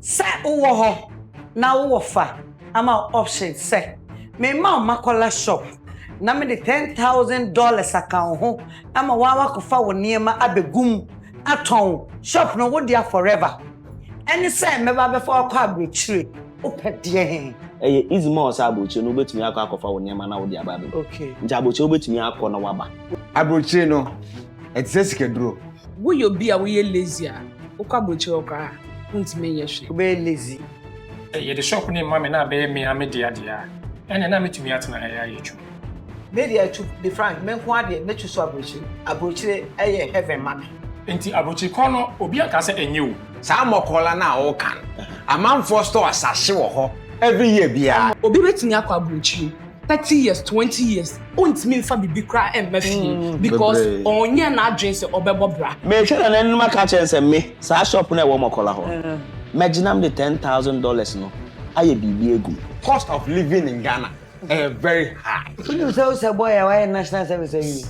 Sɛ wowɔ hɔ na wowɔ fa ama wo option sɛ memma wo Makola shop na mede $10,000 aka wo ho ama woa woakɔfa wo nneɛma abɛgu mu atɔn shop no wo dea forever ɛne sɛ mɛba abɛfa wo akɔ aburokyire, wopɛ deɛn? Ɛyɛ easy ma wo sɛ aburokyire no wobɛtumi akɔ akɔfa wo nneɛma na wode aba abɛgu. Nti aburokyire wobɛtumi akɔ na woaba. Aburokyire no, ɛte sɛ sikaduro. Woyɛ obi a woyɛ lazy a, wokɔ aburokyire hɔ koraa a, wontumi nyɛ hwee. Wobɛyɛ lazy. Sɛ yɛde shop no rema me na abɛyɛ me ara me dea deɛ a, ɛnneɛ na mɛtumi atena ha yi ayɛ adwuma. Me deɛ to be frank, me nko ara deɛ mɛtu so aburokyire. Aburokyire yɛ heaven ma me. Nti aburokyire no, obi anka sɛ ɛnyɛ o. Saa Mɔkɔla no a woka no, amanfoɔ store asahye wɔ hɔ every year biara. Obi bɛtumi akɔ aburokyire 30 years, 20 years, ɔntumi nfa biribi koraa ɛmma fie because ɔnyɛ n'adwene sɛ ɔbɛbɔ bra. Mehwɛ na n'anim aka kyerɛ sɛ me saa shop no a ɛwɔ Mɔkɔla hɔ, mɛgyina m de $10,000 no ayɛ biribi egu. Cost of living in Ghana ɛyɛ very high. Wonim sɛ wo sɛ boy a wayɛ national service awie.